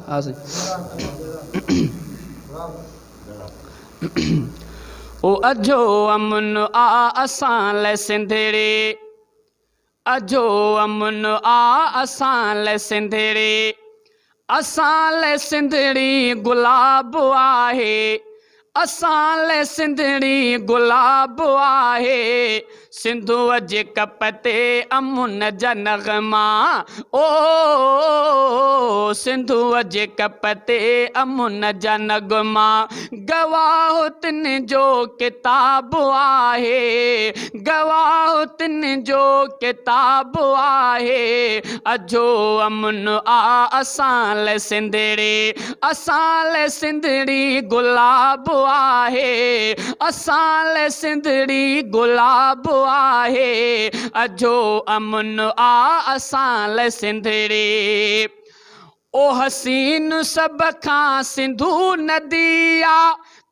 ها سائين. او اجهو امن آ اسان لئه سنڌڙي اجهو امن آ اسان لئه سنڌڙي اسان لئه سنڌڙي گلاب آهي اسان لئه سنڌڙي گلاب آهي سنڌوء جي ڪپ تي امن جا نغما او سنڌوء جي ڪپ تي امن جا نغما گواهه تن جو ڪتاب آهي گواهه تن جو ڪتاب آهي اجهو امن آ اسان لئه سنڌڙي اسان لئه سنڌڙي گلاب آهي اسان لئه سنڌڙي گلاب آهي اجهو امن آ اسان لئه سنڌڙي او حسين سڀ کان سنڌو ندي آ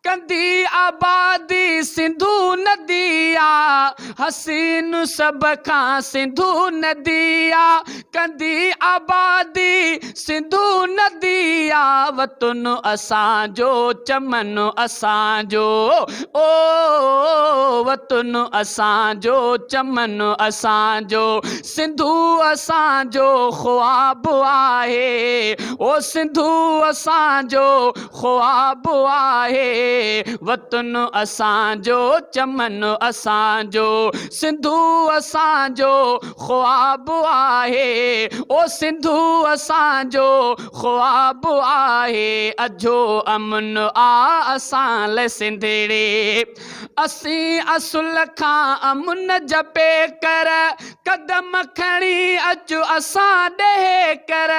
ڪندي آبادي سنڌو ندي آ حسين سڀ کان سنڌو ندي آ ڪندي آبادي سنڌو ندي آ وطن اسان جو چمن اسان جو او وطن اسان جو چمن اسان جو سنڌو اسان جو خواب آهي او سنڌو اسان جو خواب آهي وطن اسان جو چمن اسان جو سنڌو اسان جو خواب آهي او سنڌو اسان جو خواب آهي اجهو امن آ اسان لئه سنڌڙي اسين اصل کان امن جپي ڪر قدم کڻي اچ اسان ڏي ڪر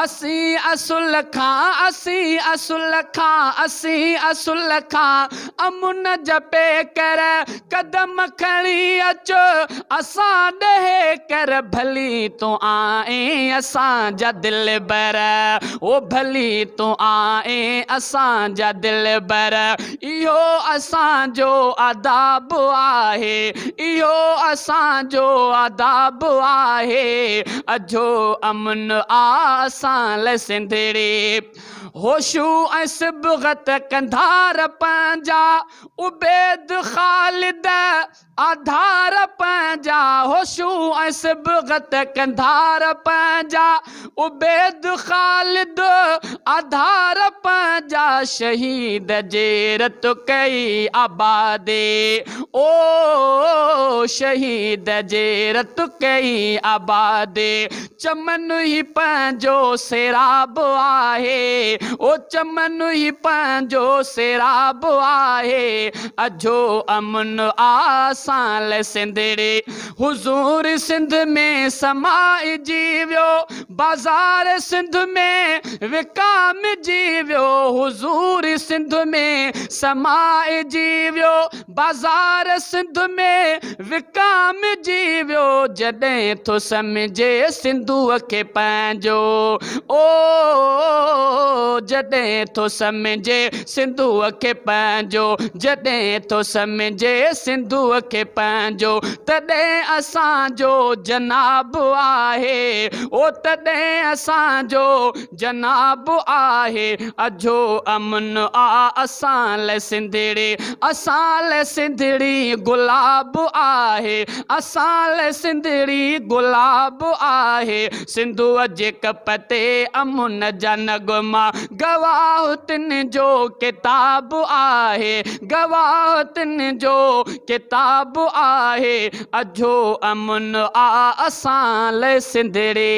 اسين اصل کان اسين اصل کان اسين اصل کان امن جپي ڪر قدم کڻي اچ اسان ڏي ڪر ڀلي تون آئين اسان جا دلبر او ڀلي تون آئين اسان جا دلبر اهو اسان جو آداب آهي اهو اسان جو آداب آهي اجهو امن آ اسان لئه سنڌڙي هوشو ۽ صبغت ڪنڌار پنهنجا عبيد خالد آڌار پنهنجا هوشو ۽ صبغت ڪنڌار پنهنجا عبيد خالد آڌار پنهنجا شهيد جي رت ڪئي آبادي او شهيد جي رت ڪئي آبادي چمن هي پنهنجو سيراب آهي او چمن هي پنهنجو سيراب آهي اجهو امن آ اسان لئه سنڌڙي حضور سنڌ ۾ سمائجي ويو بازار سنڌ ۾ وڪامجي ويو حضور سنڌ ۾ سمائجي ويو بازار سنڌ ۾ وڪامجي ويو جڏهن ٿو سمجهي سنڌوء کي پنهنجو او جڏهن ٿو سمجهي سنڌوء کي پنهنجو جڏهن ٿو سمجهي سنڌوء کي پنهنجو تڏهن اسان جو جناب آهي او تڏهن اسان جو جناب آهي اجهو امن آ اسان لئه سنڌڙي اسان لئه سنڌڙي گلاب آهي اسان لئه سنڌڙي گلاب آهي سنڌوء جي ڪپ تي امن جا نغما گواهه تن جو ڪتاب آهي گواهه تن جو ڪتاب آهي اجهو امن آ اسان لئه سنڌڙي.